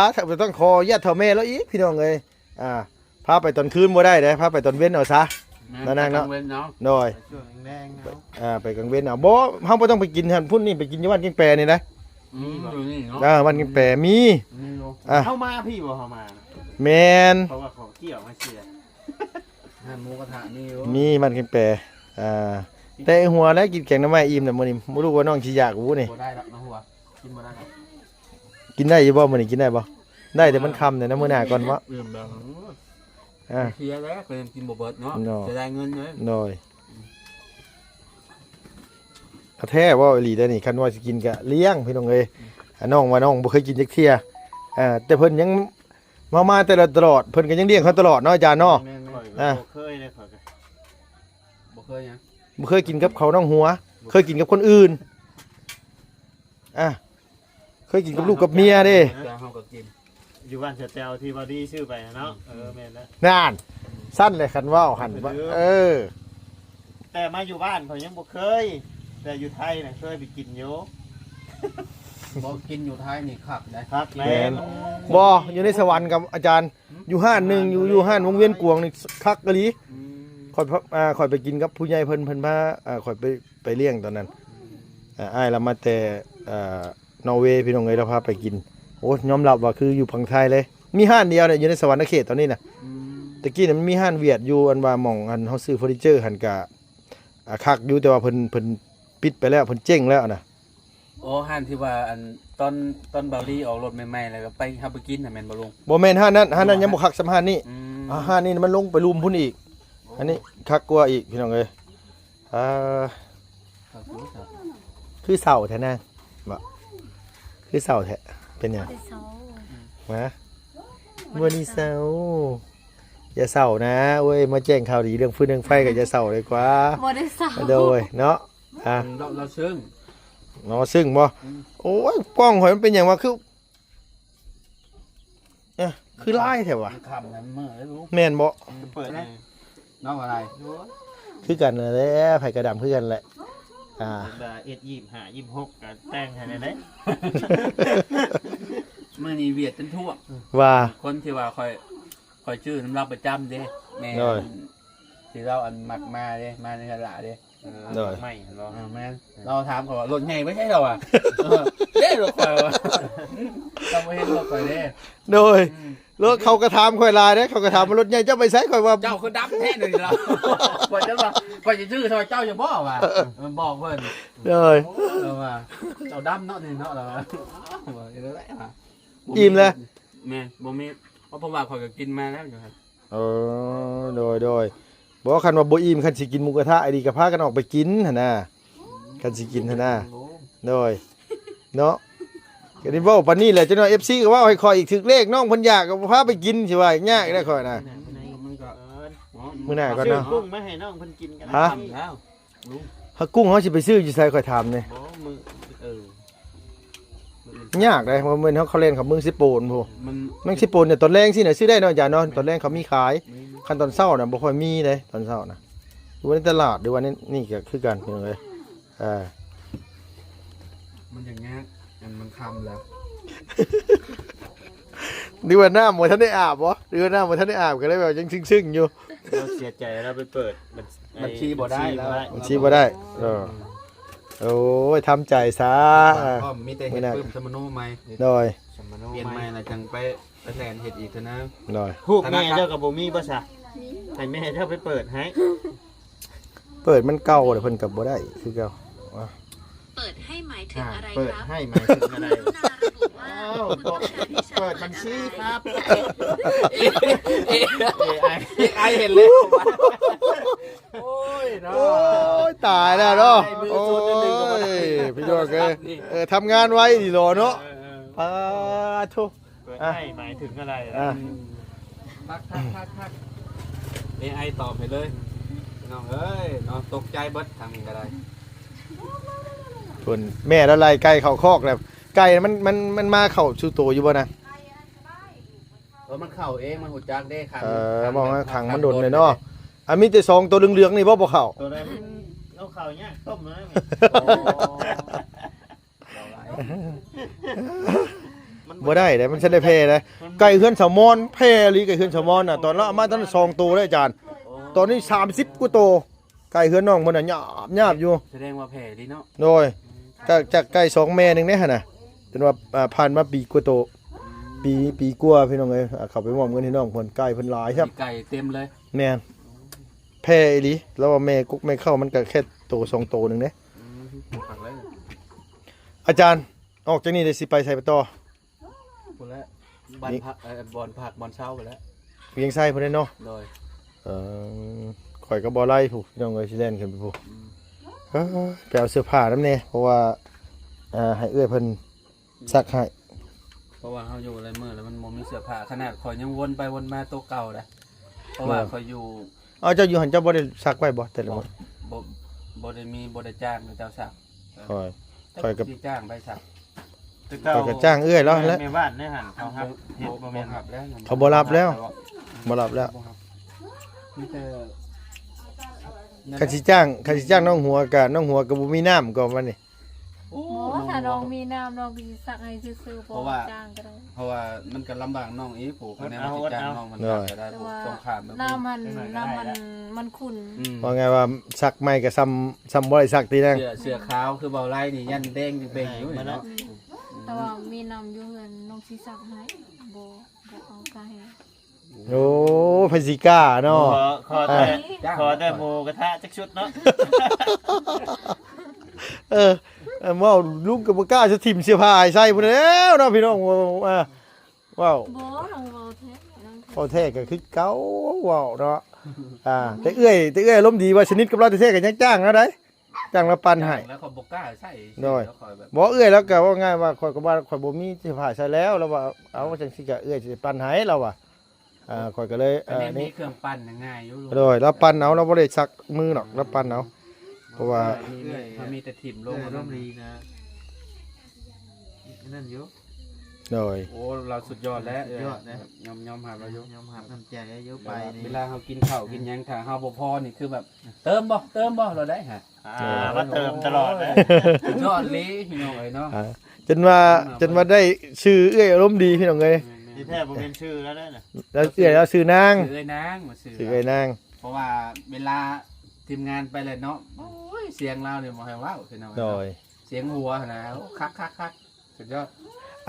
ຕ້ອງຂໍອະນຸຍາດເຖົ້າແມ່ລາວອີກ ພີ່ນ້ອງເອີຍ. ອ່າ ພາໄປຕອນຄືນບໍ່ໄດ້ເດ້ ພາໄປຕອນເວັນເອົາຊະ ແມ່ນ ນາງເນາະ. ໂດຍ ໄປຊ່ວງແລງໆເນາະ. ອ່າ ໄປກາງເວັນເອົາ. ບໍ່ ເຮົາບໍ່ຕ້ອງໄປກິນຫັ້ນພຸ້ນນີ້ ໄປກິນຢູ່ບ້ານແກ້ງແປນີ້ນະ. ອືມ ຢູ່ນີ້ເນາະ. ອ່າ ບ້ານແກ້ງແປມີ. ອ່າ ເຮົາມາພີ້ບໍ່ ເຮົາມານະ? ແມ່ນ ເພາະວ່າເຂົາກ່ຽວມາເສຍ. ຮ້ານໝູກະທະມີຢູ່ ມີບ້ານແກ້ງແປ. ອ່າ ແຕ່ຫົວແລ້ວ ກິນແກງໜໍ່ໄມ້ອີ່ມແລ້ວມື້ນີ້ ບໍ່ຮູ້ວ່ານ້ອງຊິຢາກບໍ່ນີ້. ບໍ່ໄດ້ດອກ ມາຫົວ ກິນບໍ່ໄດ້ດອກ. ກິນໄດ້ຢູ່ບໍ່ມື້ນີ້ ກິນໄດ້ບໍ່? ໄດ້ ແຕ່ມັນຄ່ຳແລ້ວນະ ມື້ໜ້າກ່ອນເນາະ. ອ່າ ເສຍແລ້ວ ກໍຍັງກິນບໍ່ເບິດເນາະ ເນາະ ເສຍດາຍເງິນເລີຍ. ໂດຍ ອືມ ແທ້ ເວົ້າອີ່ຫຼີໄດ໋ນີ້ ຄັນວ່າຊິກິນກະລ້ຽງ ພີ່ນ້ອງເອີຍ. ອືມ ນ້ອງວ່ານ້ອງບໍ່ເຄີຍກິນຈັກເທື່ອ ເອີ ແຕ່ເພິ່ນຍັງມາ ມາແຕ່ລະຕະຫຼອດ ເພິ່ນກໍຍັງລ້ຽງເຮົາຕະຫຼອດເນາະ ອາຈານເນາະ. ແມ່ນໆ ອ່າ ຂ້ອຍກໍບໍ່ເຄີຍເດ້ ຂ້ອຍກໍບໍ່ເຄີຍຫຍັງ ບໍ່ເຄີຍກິນກັບເຂົາໜອງຫົວ ເຄີຍກິນກັບຄົນອື່ນ. ອ່າ ເຄີຍກິນກັບລູກກັບເມຍເດ້. ແຕ່ເຮົາກໍກິນ ຢູ່ບ້ານສະແຕວທີ່ວ່າດີຊື້ໄປນະເນາະ. ເອີ ແມ່ນແລ້ວ ນັ້ນ ຊັ້ນແຫຼະ ຄັນເວົ້າຫັ້ນ ເອີ ແຕ່ມາຢູ່ບ້ານຂ້ອຍຍັງບໍ່ເຄີຍ ແຕ່ຢູ່ໄທນະເຄີຍໄປກິນຢູ່. ບໍ່ ກິນຢູ່ໄທນີ້ຄັກໄດ໋ ຄັກແຫຼະ. ແມ່ນ ບໍ່ ຢູ່ໃນສະຫວັນກັບອາຈານ ຢູ່ຮ້ານໜຶ່ງ ຢູ່ ຢູ່ຮ້ານວົງວຽນກວງນີ້ຄັກອີ່ຫຼີ. ອືມ ຂ້ອຍ ອ່າ ຂ້ອຍໄປກິນກັບຜູ້ໃຫຍ່ເພິ່ນ ເພິ່ນພາ ອ່າ ຂ້ອຍໄປ ໄປລ້ຽງຕອນນັ້ນ. ອ່າ ອ້າຍລາວມາແຕ່ ອ່າ ນໍເວ ພີ່ນ້ອງເອີຍ ລາວພາໄປກິນ. ໂອ້ ຍອມຮັບວ່າຄືຢູ່ຝັ່ງໄທເລີຍ ມີຮ້ານດຽວນີ້ຢູ່ໃນສະຫວັນນະເຂດຕອນນີ້ນະ. ອືມ ແຕ່ກີ້ນະມັນມີຮ້ານຫວຽດຢູ່ ອັນວ່າໝ່ອງ ອັນເຮົາຊື້ເຟີນີເຈີຫັ້ນກະ ອ່າ ຄັກຢູ່ ແຕ່ວ່າເພິ່ນ ເພິ່ນປິດໄປແລ້ວ ເພິ່ນເຈັງແລ້ວນະ. ອໍ ຮ້ານທີ່ວ່າ ອັນ ຕອນ ຕອນບ່າວລີອອກລົດໃໝ່ໆ ແລ້ວກໍໄປ ເຮົາໄປກິນຫັ້ນແມ່ນບໍ່ລຸງ? ບໍ່ແມ່ນຮ້ານນັ້ນ ຮ້ານນັ້ນຍັງບໍ່ຄັກສ່ຳຮ້ານນີ້. ອືມ ອ່າ ຮ້ານນີ້ມັນລົງໄປລຸ່ມພຸ້ນອີກ. ໂອ້ ອັນນີ້ຄັກກວ່າອີກ ພີ່ນ້ອງເອີຍ. ອ່າ ຄືເສົ້າແທ້ນາງ ບໍ່ ຄືເສົ້າແທ້ ເປັນຫຍັງ? ບໍ່ໄດ້ເສົ້າ ຮະ? ບໍ່ໄດ້ເສົ້າ ບໍ່ໄດ້ເສົ້າ. ຢ່າເສົ້ານະ ໂອ້ຍ ມາແຈ້ງຂ່າວດີເລື່ອງຟືນເລື່ອງໄຟກໍຢ່າເສົ້າດີກວ່າ. ບໍ່ໄດ້ເສົ້າ ໂດຍເນາະ. ອ່າ ລາວ ລາວເຊິ່ງ ເນາະ ເຊິ່ງບໍ່? ອືມ ໂອ້ຍ ກ້ອງຂ້ອຍມັນເປັນຫຍັງວະ ຄື ເອີ ຄືຫຼາຍແທ້ວະ? ມັນຄ່ຳແລ້ວ ມັນມືດແລ້ວ ແມ່ນບໍ່? ອືມ ເປີດນະ ເນາະ ວ່າຫຼາຍ ຄືກັນແຫຼະ ໃຜກໍດຳຄືກັນແຫຼະ. ອ່າ ເຮັດຊາວຫ້າ ຊາວຫົກ ກໍແຕ່ງໃຫ້ແດ່ເດ້. ມື້ນີ້ຫວຽດຈົນຖ້ວງ ວ່າ ຄົນທີ່ວ່າຂ້ອຍ ຂ້ອຍຊື້ນຳລາວປະຈຳເດ້ ແມ່ ໂດຍ ທີ່ລາວ ອັນ ມັກມາເດ້ ມາໃນຕະຫຼາດເດ້. ເອີ ໂດຍ ໃໝ່ເນາະ. ອ່າ ແມ່ນ ລາວຖາມຂ້ອຍວ່າ ລົດໃຫຍ່ບໍ່ໃຊ່ລາວວ່າ ເອີ ເດ້ ລົດຂ້ອຍວ່າ ເຈົ້າບໍ່ເຫັນລົດຂ້ອຍເດ້. ໂດຍ ອືມ ລົດເຂົາກໍຖາມຂ້ອຍຫຼາຍເດ້ ເຂົາກໍຖາມວ່າ ລົດໃຫຍ່ເຈົ້າໄປໃສ ຂ້ອຍວ່າ ເຈົ້າຄືດຳແທ້ເດ ລາວ ຂ້ອຍຈະວ່າ ຂ້ອຍຈະຊື້ຊ່ອຍເຈົ້າຢູ່ບໍ່ວ່າ ເອີ ບອກເພິ່ນ. ໂດຍ ເອີ ລາວວ່າ ເຈົ້າດຳເນາະນີ້ເນາະ ລາວວ່າ ວ່າ ອີ່ມແລ້ວ ແມ່ນ ບໍ່ມີ ເພາະວ່າຂ້ອຍກໍກິນມາແລ້ວຢູ່ຫັ້ນ. ເອີ ໂດຍ ໂດຍ ບໍ່ ຄັນວ່າບໍ່ອີ່ມ ຄັນຊິກິນໝູກະທະອີ່ຫຼີກໍພາກັນອອກໄປກິນຫັ້ນນະ ຄັນຊິກິນຫັ້ນນະ. ໂດຍ ເນາະ ກໍໄດ້ເວົ້າປານນີ້ແຫຼະ ຈັກໜ່ອຍເອັຟຊີກໍເວົ້າໃຫ້ຂ້ອຍອີກ ຖືກເລກ ນ້ອງເພິ່ນຢາກກໍບໍ່ພາໄປກິນ ຊິວ່າຍາກແລ້ວຂ້ອຍນະ. ມື້ໜ້າກ່ອນເນາະ ຊື້ກຸ້ງມາໃຫ້ນ້ອງເພິ່ນກິນກັນ ຮະ? ແລ້ວ ຫາ ກຸ້ງເຮົາຊິໄປຊື້ຢູ່ໃສ ຂ້ອຍຖາມແດ່. ບໍ່ ມື້ ເອີ ຍາກເດ້ ບໍ່ແມ່ນເຮົາ ເຂົາແລ່ນເຂົ້າເມືອງເຊໂປນພຸ້ນ. ມັນ ເມືອງເຊໂປນນີ້ ຕອນແລງຊີ້ນະ ຊື້ໄດ້ເນາະ ອາຈານເນາະ. ຕອນແລງເຂົາມີຂາຍ ຄັນຕອນເຊົ້ານະ ບໍ່ຄ່ອຍມີເດ້ ຕອນເຊົ້ານະ. ຢູ່ໃນຕະຫຼາດ ຫຼືວ່າໃນນີ້ກໍຄືກັນ ພີ່ນ້ອງເອີຍ. ອ່າ ມັນຍັງຍາກ ອັນມັນຄ່ຳແລ້ວ ຫຼືວ່ານ້ຳບໍ່ທັນໄດ້ອາບບໍ ຫຼືວ່ານ້ຳບໍ່ທັນໄດ້ອາບ ກໍເລີຍແບບຍັງຊຶ້ງໆຢູ່. ລາວເສຍໃຈ ລາວໄປເປີດບັນ ບັນຊີບໍ່ໄດ້ ບັນຊີບໍ່ໄດ້ ເອີ. ໂອ້ຍ ທຳໃຈຊະ ບາງພ້ອມມີແຕ່ເຮັດປຶ້ມສຳມະໂນໃໝ່ ໂດຍ ສຳມະໂນ ປ່ຽນໃໝ່ ໃໝ່ລະຈັ່ງໄປ ໄປແລ່ນເຮັດອີກເທື່ອໜຶ່ງ ໂດຍ ຮູບແມ່ເຈົ້າກໍບໍ່ມີບໍ່ຊະ? ໃຫ້ແມ່ເຈົ້າໄປເປີດໃຫ້ ເປີດມັນເກົ່າແລ້ວ ເພິ່ນກໍບໍ່ໄດ້ຄືເກົ່າ. ເປີດໃຫ້ໝາຍເຖິງອາ ອະໄລ ເປີດໃຫ້ໝາຍເຖິງອະໄລ? ກະຣຸນາລະບຸວ່າ ອ້າວ ເປີດບັນຊີຄັບ ເອໄອ ເອໄອເຫັນແລ້ວ ໂອ້ຍເນາະ ໂອ້ຍ ຕາຍແລ້ວເນາະ ໂອ້ຍ ພີ່ນ້ອງເອີຍ ເອີ ທຳງານໄວດີຫຼໍເນາະ ເອີ ເອີ ປາໂທ ເປີດໃຫ້ໝາຍເຖິງອະໄລ? ອ່າ ອືມ ຄັກໆໆ ເອໄອຕອບໃຫ້ເລີຍ ພີ່ນ້ອງເອີຍເນາະ ຕົກໃຈເບິດທາງນີ້ກໍໄດ້ ເພິ່ນ ແມ່ລະໄລ່ໄກ່ເຂົ້າຄອກແລ້ວ ໄກ່ມັນ ມັນ ມັນມາເຂົ້າສູ່ໂຕຢູ່ບໍ່ນະ? ເອີ ມັນເຂົ້າເອງ ມັນຮູ້ຈັກເດ້ ຂັງ ເອີ ຂັງ ເວົ້າ ແບບ ຂັງມັນດົນເລີຍເນາະ ອັນມີແຕ່ສອງໂຕເຫຼືອງໆນີ້ບໍ່ ບໍ່ເຂົ້າ? ໂຕໃດມັນ ເອົາເຂົ້າຍາກ ຕົ້ມເລີຍ ບໍ່ໄດ້ເດ້ ມັນບໍ່ໄດ້ເດ້ ມັນຊິໄດ້ແຜ່ເດ້ ໄກ່ເຮືອນສາວມອນ ແຜ່ອີ່ຫຼີ ໄກ່ເຮືອນສາວມອນນະ ຕອນລາວເອົາມາຕັ້ງສອງໂຕເດ້ອາຈານ ຕອນນີ້ສາມສິບກວ່າໂຕ ໄກ່ເຮືອນນ້ອງເພິ່ນນະ ຫຍາບໆຢູ່ ສະແດງວ່າແຜ່ອີ່ຫຼີເນາະ ໂດຍ ຈາກ ຈາກໄກ່ສອງແມ່ໜຶ່ງເດ້ຫັ້ນນະ ຈົນວ່າ ອ່າ ຜ່ານມາປີກວ່າໂຕ ປີ ປີກວ່າ ພີ່ນ້ອງເອີຍ ອ່າ ເຂົາໄປມອບເງິນໃຫ້ນ້ອງເພິ່ນ ໄກ່ເພິ່ນຫຼາຍຄັບ ໄກ່ເຕັມເລີຍ ແມ່ນ ແຜ່ອີ່ຫຼີ ລາວວ່າແມ່ກົກແມ່ເຄົ້າມັນກໍແຄ່ໂຕສອງໂຕໜຶ່ງເດ້ ອືມ ຄັກເລີຍ ອາຈານ ອອກຈາກນີ້ໄດ້ຊິໄປໃສຕໍ່? ພຸ້ນແຫຼະ ບ້ານພັກ ເອີ ບ່ອນພັກບ່ອນເຊົາພຸ້ນແຫຼະ ວຽງໄຊພຸ້ນເດ້ເນາະ ໂດຍ ເອີ ຂ້ອຍກັບບໍ່ໄລ່ພຸ້ນ ພີ່ນ້ອງເອີຍ ຊິແລ່ນຂຶ້ນໄປພຸ້ນ ອືມ ເອີ ໄປເອົາເສື້ອຜ້ານຳແດ່ ເພາະວ່າ ເອີ ໃຫ້ເອື້ອຍເພິ່ນ ອືມ ຊັກໃຫ້ ເພາະວ່າເຮົາຢູ່ຫຼາຍມື້ແລ້ວມັນບໍ່ມີເສື້ອຜ້າ ຂະໜາດຂ້ອຍຍັງວົນໄປວົນມາໂຕເກົ່າເດ້ ເພາະວ່າ ເອີ ຂ້ອຍຢູ່ ເອົາ ເຈົ້າຢູ່ຫັ້ນເຈົ້າບໍ່ໄດ້ຊັກໄວ້ບໍ່ແຕ່ລະມື້? ບໍ່ ບໍ່ ບໍ່ໄດ້ມີ ບໍ່ໄດ້ຈ້າງເຂົາເຈົ້າຊັກ ຂ້ອຍ ຂ້ອຍກໍ ຊິຈ້າງໄປຊັກ ແຕ່ເກົ່າ ຂ້ອຍກໍຈ້າງເອື້ອຍລາວຫັ້ນແຫຼະ ແມ່ບ້ານໃນຫັ້ນເຂົາຮັບເຮັດບໍ່ແມ່ນ ບໍ່ຮັບແລ້ວ ເຂົາບໍ່ຮັບແລ້ວ ບໍ່ຮັບແລ້ວ ບໍ່ຮັບ ມີແຕ່ ຄັນຊິຈ້າງ ຄັນຊິຈ້າງນ້ອງຫົວກະ ນ້ອງຫົວກໍບໍ່ມີນ້ຳກໍວ່ານີ້ ໂອ້ ບໍ່ ຖ້ານ້ອງມີນ້ຳ ນ້ອງກໍຊິຊັກໃຫ້ຊື່ໆ ເພາະວ່າ ບໍ່ຈ້າງກໍໄດ້ ເພາະວ່າມັນກໍລຳບາກນ້ອງອີກ ຜູ້ ອດເອົາ ຄັນແນວຊິຈ້າງ ອດເອົາ ນ້ອງມັນ ໂດຍ ຢາກຈະໄດ້ ແຕ່ວ່າ ສົງຄາມແບບ ນ້ຳຫັ້ນ ມັນກໍໄດ້ ນ້ຳມັນຂຸ່ນ ອືມ ເວົ້າງ່າຍວ່າຊັກໃໝ່ກໍຊ່ຳ ຊ່ຳບໍ່ໄດ້ຊັກຕິນາງ ເສື້ອ ເສື້ອຂາວຄືເບົາໄລນີ້ ຍັນແດງເປັງໆຢູ່ນີ້ເນາະ ອືມ ແຕ່ວ່າມີນ້ຳຢູ່ເຮືອນ ນ້ອງຊິຊັກໃຫ້ ບໍ່ ບໍ່ເອົາກະແຮງ ໂອ້ ໃຜຊິກ້າເນາະ ຂໍ ຂໍແຕ່ ອ່າ ຂໍແຕ່ໝູກະທະຈັກຊຸດເນາະ ເອີ ເວົ້າລຸງກໍບໍ່ກ້າຈະຖິ້ມເສື້ອຜ້າໃສ່ພຸ້ນແລ້ວເນາະ ພີ່ນ້ອງ ອ່າ ເວົ້າ ບໍ່ ນ້ອງເວົ້າແທ້ ເວົ້າແທ້ກໍຄືເກົ່າ ເວົ້າເນາະ ອ່າ ແຕ່ເອື້ອຍ ແຕ່ເອື້ອຍອາລົມດີວ່າສະໜິດກັບລາວແທ້ໆກໍຍັງຈ້າງລາວໄດ໋ ຈ້າງລາວປັ່ນໃຫ້ ແລ້ວຂ້ອຍບໍ່ກ້າໃສ່ ໂດຍ ແລ້ວຂ້ອຍແບບ ບໍ່ ເອື້ອຍລາວກໍເວົ້າງ່າຍວ່າ ຂ້ອຍກໍວ່າຂ້ອຍບໍ່ມີເສື້ອຜ້າໃສ່ແລ້ວ ລາວວ່າ ເອົາ ຈັ່ງຊີ້ກໍເອື້ອຍຊິໄດ້ປັ່ນໃຫ້ ລາວວ່າ ອ່າ ຂ້ອຍກໍເລີຍ ອັນນີ້ ເອີ ມີເຄື່ອງປັ່ນງ່າຍຢູ່ ໂດຍ ລາວປັ່ນເອົາ ລາວບໍ່ໄດ້ຊັກມືດອກ ລາວປັ່ນເອົາ ເພາະວ່າ ເອີ ມີ ມີ ເອີ ມີແຕ່ຖິ້ມລົງ ເອີ ອາລົມດີນະ ອັນນັ້ນຢູ່ ໂດຍ ໂອ້ ລາວສຸດຍອດແລ້ວ ສຸດຍອດແລ້ວ ຍອມ ຍອມຮັບລາວຢູ່ ຍອມຮັບນ້ຳໃຈຢູ່ ເວລາ ໄປນີ້ ເວລາເຮົາກິນເຂົ້າກິນຫຍັງ ຖ້າເຮົາບໍ່ພໍນີ້ຄືແບບ ເຕີມບໍ່ ເຕີມບໍ່ ລາວໄດ້ຫາ ອ່າ ມາເຕີມຕະຫຼອດເລີຍ ຍອດອີ່ຫຼີພີ່ນ້ອງເອີຍເນາະ ອ່າ ຈົນວ່າ ຈົນວ່າໄດ້ຊື່ເອື້ອຍອາລົມດີພີ່ນ້ອງເອີຍ ແມ່ນໆ ທີ່ແທ້ບໍ່ແມ່ນຊື່ລາວເດ້ນະ ລາວເອື້ອຍລາວຊື່ນາງ ຊື່ເອື້ອຍນາງ ຊື່ເອື້ອຍນາງ ເພາະວ່າເວລາທີມງານໄປແລ້ວເນາະ ໂອ້ຍ ສຽງລາວນີ້ບໍ່ໃຫ້ເວົ້າພີ່ນ້ອງເອີຍ ໂດຍ ເນາະ ສຽງຫົວຫັ້ນນະ ໂອ້ ຄັກໆໆ ສຸດຍອດ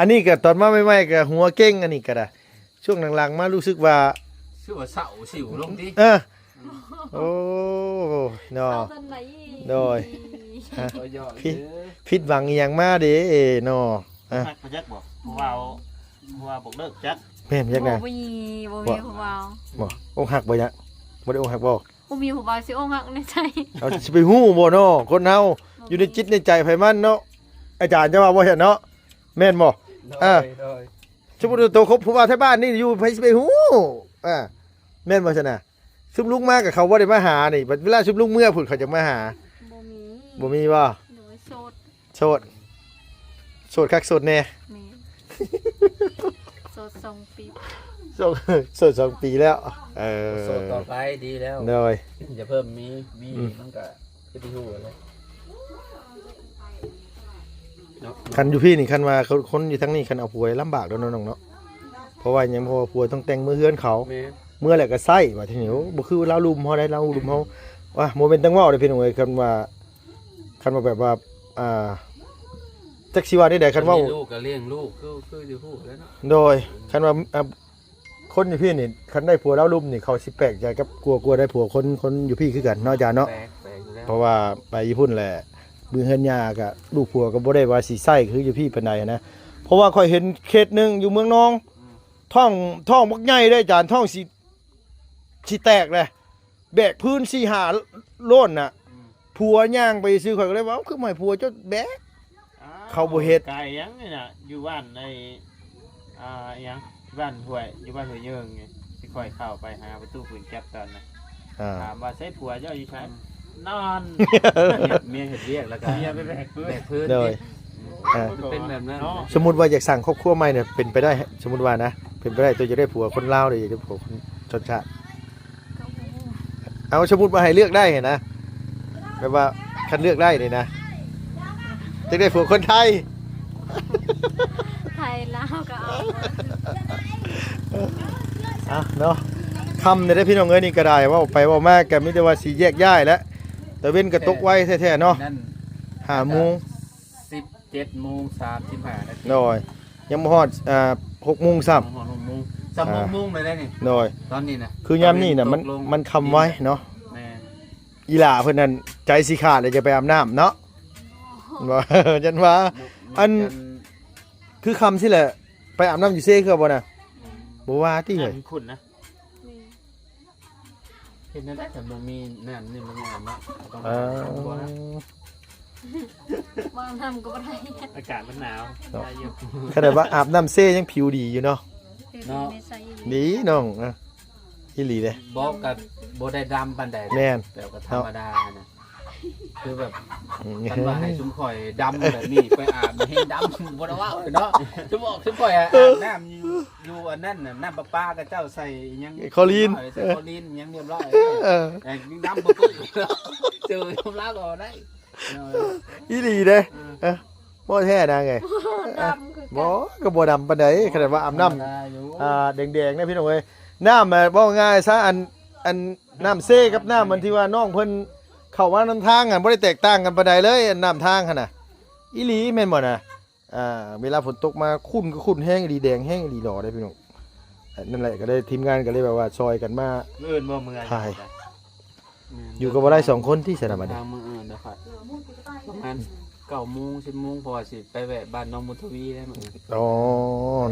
ອັນນີ້ກໍຕອນມາໃໝ່ໆກໍຫົວເກັ່ງ ອັນນີ້ກໍໄດ້ ຊ່ວງຫຼັງໆມາຮູ້ສຶກວ່າ ຄືວ່າເຊົາສິວລົງຕິ ເອີ ໂອ້ ເນາະ ເຊົາຕອນໃດ ໂດຍ ຮະ ຜິດ ຜິດຫວັງອີ່ຫຍັງມາເດ້ເນາະ ຮະ ຮັກບໍ່ຈັກບໍ່ ຜູ້ບ່າວ ຜູ້ບ່າວບອກເລີກຈັກ ແມ່ນຈັກນະ ບໍ່ມີ ບໍ່ມີຜູ້ບ່າວ ບໍ່ ອົກຫັກບໍ່ຍະ ບໍ່ໄດ້ອົກຫັກບໍ່? ບໍ່ມີຜູ້ບ່າວຊິອົກຫັກໃນໃຈ ເອົາ ຊິໄປຮູ້ບໍ່ເນາະ ຄົນເຮົາ ບໍ່ມີ ຢູ່ໃນຈິດໃນໃຈໃຜມັນເນາະ ອາຈານຈະວ່າບໍ່ຊັ້ນເນາະ ແມ່ນບໍ່? ໂດຍ ອ່າ ໂດຍ ສົມມຸດໂຕຄົບຜູ້ບ່າວແຖວບ້ານນີ້ຢູ່ ໃຜຊິໄປຮູ້ ອ່າ ແມ່ນບໍ່ຊັ້ນນະ? ຊຸມລຸງມາກໍເຂົາບໍ່ໄດ້ມາຫານີ້ ບັດເວລາຊຸມລຸງເມືອພຸ້ນເຂົາຈະມາຫາ ບໍ່ມີ ບໍ່ມີບໍ່? ໂດຍ ໂສດ ໂສດ ໂສດຄັກໂສດແນ່ ແມ່ນ ໂສດສອງປີ ໂສດ ໂສດສອງປີແລ້ວ ເອີ ໂສດຕໍ່ໄປດີແລ້ວ ໂດຍ ຢ່າເພີ່ມມີ ມີ ອືມ ມັນກໍຄືທີ່ຮູ້ແຫຼະເນາະ ຄັນຢູ່ພີ້ນີ້ ຄັນວ່າຄົນ ຄົນຢູ່ທາງນີ້ ຄັນເອົາຜົວລຳບາກເດ້ເນາະນ້ອງເນາະ ເພາະວ່າຫຍັງ ເພາະວ່າຜົວຕ້ອງແຕ່ງເມືອເຮືອນເຂົາ ແມ່ນ ເມືອແລ້ວກໍໃຊ້ ບາດທີນີ້ ໂອ້ ບໍ່ຄືລາວລຸ່ມເຮົາໄດ໋ ລາວລຸ່ມເຮົາ ວ່າ ໂມເມນຕະເວົ້າເດ້ພີ່ນ້ອງເອີຍ ຄັນວ່າ ຄັນວ່າແບບວ່າ ອ່າ ຈັກຊິວ່າແນວໃດ ຄັນເວົ້າ ມີລູກກໍລ້ຽງລູກ ຄື ຄືຢູ່ຮູ້ແລ້ວເນາະ ໂດຍ ຄັນວ່າ ອ່າ ຄົນຢູ່ພີ້ນີ້ ຄັນໄດ້ຜົວລາວລຸ່ມນີ້ ເຂົາຊິແປກໃຈກັບ ກົວ ກົວໄດ້ຜົວຄົນ ຄົນຢູ່ພີ້ຄືກັນເນາະ ອາຈານເນາະ ແປກ ແປກຢູ່ແລ້ວ ເພາະວ່າໄປຢູ່ພຸ້ນແຫຼະ ເບິ່ງເຮືອນຍ່າກໍ ລູກຜົວກໍບໍ່ໄດ້ວ່າຊິໃຊ້ຄືຢູ່ພີ້ປານໃດນະ ເພາະວ່າຂ້ອຍເຫັນເຂດໜຶ່ງຢູ່ເມືອງນອງ ອືມ ທ້ອງ ທ້ອງບັກໃຫຍ່ເດ້ອາຈານ ທ້ອງຊິ ຊິແຕກເລີຍ ແບກພື້ນສີ່ຫ້າໂລນນະ ອືມ ຜົວຍ່າງໄປຊື່ ຂ້ອຍກໍເລີຍວ່າ ເອົ້າ ຄືບໍ່ໃຫ້ຜົວເຈົ້າແບກ ອ້າວ ເຂົາບໍ່ເຮັດ ກາຍຫຍັງນີ້ນະ ຢູ່ບ້ານໄອ້ ອ່າ ຫຍັງ ບ້ານຫ້ວຍ ຢູ່ບ້ານຫ້ວຍເຢິງນີ້ ຊິຄ່ອຍເຂົ້າໄປຫາປະຕູປືນຈັບຕອນນັ້ນ ອ່າ ຖາມວ່າໃຊ້ຜົວເຈົ້າຢູ່ໃສ ອືມ ນອນ ເມຍເຮັດວຽກ ແລ້ວກໍເມຍໄປແບກພື້ນ ແບກພື້ນ ໂດຍ ເອີ ເປັນແບບນັ້ນ ສົມມຸດວ່າຢາກສ້າງຄອບຄົວໃໝ່ນີ້ ເປັນໄປໄດ້ ສົມມຸດວ່ານະ ເປັນໄປໄດ້ ໂຕຢາກໄດ້ຜົວຄົນລາວ ຫຼືຢາກໄດ້ຜົວຄົນຊົນຊາດ? ເອົາ ສົມມຸດວ່າໃຫ້ເລືອກໄດ້ຫັ້ນນະ ແບບວ່າຄັນເລືອກໄດ້ນີ້ນະ ຢາກໄດ້ຜົວຄົນໄທ ໄທລາວກໍເອົາ ອ່ະເນາະ ຄ່ຳແລ້ວເດ້ພີ່ນ້ອງເອີຍ ນີ້ກໍໄດ້ ເວົ້າໄປເວົ້າມາກໍມີແຕ່ວ່າຊິແຍກຍ້າຍແຫຼະ ຕາເວັນກໍຕົກໄວແທ້ໆເນາະ ນັ້ນ ຫ້າໂມງ ສິບເຈັດໂມງສາມສິບຫ້ານາທີ ໂດຍ ຍັງບໍ່ຮອດ ອ່າ ຫົກໂມງຊ້ຳ ຍັງບໍ່ຮອດຫົກໂມງ ຊ້ຳຫົກໂມງເລີຍເດ້ນີ້ ໂດຍ ຕອນນີ້ນະ ຄືຍາມນີ້ນະ ຕາເວັນມັນ ຕົກລົງ ມັນຄ່ຳໄວເນາະ ແມ່ນ ອີຫຼ້າເພິ່ນນັ້ນໃຈຊິຂາດແລ້ວ ຈະໄປອາບນ້ຳເນາະ ບໍ່ ຢ້ານວ່າ ມັນ ອັນ ຄືຄ່ຳຊີ້ແຫຼະ ໄປອາບນ້ຳຢູ່ເຊຄືບໍ່ນະ ອືມ ບໍ່ວ່າຕິເຮີ້ຍ ນ້ຳຂຸ້ນນະ ແມ່ນ ເຮັດແນວໃດຄັນບໍ່ມີນ້ຳນີ້ມັນຍາມເນາະ ຕ້ອງ ເອີ ບໍ່ນະ ບໍ່ອາບນ້ຳກໍບໍ່ໄດ້ ອາກາດມັນໜາວ ເນາະ ໄດ້ຢູ່ ຂະໜາດວ່າອາບນ້ຳເຊຍັງຜິວດີຢູ່ເນາະ ເນາະ ໃສອີ່ຫຼີ ດີນ້ອງ ອ່ະ ອີ່ຫຼີເດ້ ບໍ່ກໍບໍ່ໄດ້ດຳປານໃດ ແມ່ນ ແບບກໍທຳມະດານະ ຄືແບບ ອືມ ຄັນວ່າໃຫ້ຊຸມຂ້ອຍດຳແບບນີ້ ໄປອາບແຮງດຳ ບໍ່ໄດ້ເວົ້າເນາະ ຊຸມອອກ ຊຸມຂ້ອຍອາບນ້ຳຢູ່ ຢູ່ອັນນັ້ນນະ ນ້ຳປະປາເຂົາເຈົ້າໃສ່ຫຍັງ ຄລໍລີນ ໃສ່ຄລໍລີນຫຍັງຮຽບຮ້ອຍ ເອີ ແຕ່ຍັງດຳບໍ່ຕຸ້ຍ ເຈີຍອມລາວກໍບໍ່ໄດ້ ອີ່ຫຼີເດ້ ເອີ ບໍ່ແທ້ນາງເອີຍ ດຳຄືກັນ ບໍ່ ກໍບໍ່ດຳປານໃດ ຂະໜາດວ່າອາບນ້ຳ ອ່າ ແດງໆນະພີ່ນ້ອງເອີຍ ນ້ຳ ເວົ້າງ່າຍຊະ ອັນ ອັນ ນ້ຳເຊກັບນ້ຳອັນທີ່ວ່ານ້ອງເພິ່ນເຂົ້າມານຳທາງຫັ້ນ ບໍ່ໄດ້ແຕກຕ່າງກັນປານໃດເລີຍ ອັນນ້ຳທາງຫັ້ນນະ ອີ່ຫຼີແມ່ນບໍ່ນະ? ອ່າ ເວລາຝົນຕົກມາຂຸ້ນກໍຂຸ້ນແຮງອີ່ຫຼີ ແດງແຮງອີ່ຫຼີຫຼໍ່ເດ້ພີ່ນ້ອງ ນັ້ນແຫຼະ ກໍເລີຍ ທີມງານກໍເລີຍແບບວ່າຊ່ອຍກັນມາ ມື້ອື່ນບໍ່ເມືອ ຖ່າຍ ແມ່ນ ຢູ່ກັບບໍ່ໄດ້ສອງຄົນຕິ ສະນະບັດນີ້ ທາງມື້ອື່ນນະຄັບ ປະມານເກົ້າໂມງ ສິບໂມງ ເພາະວ່າຊິໄປແວະບ້ານນ້ອງບຸນທະວີແລ້ວມື້ອື່ນ ອໍ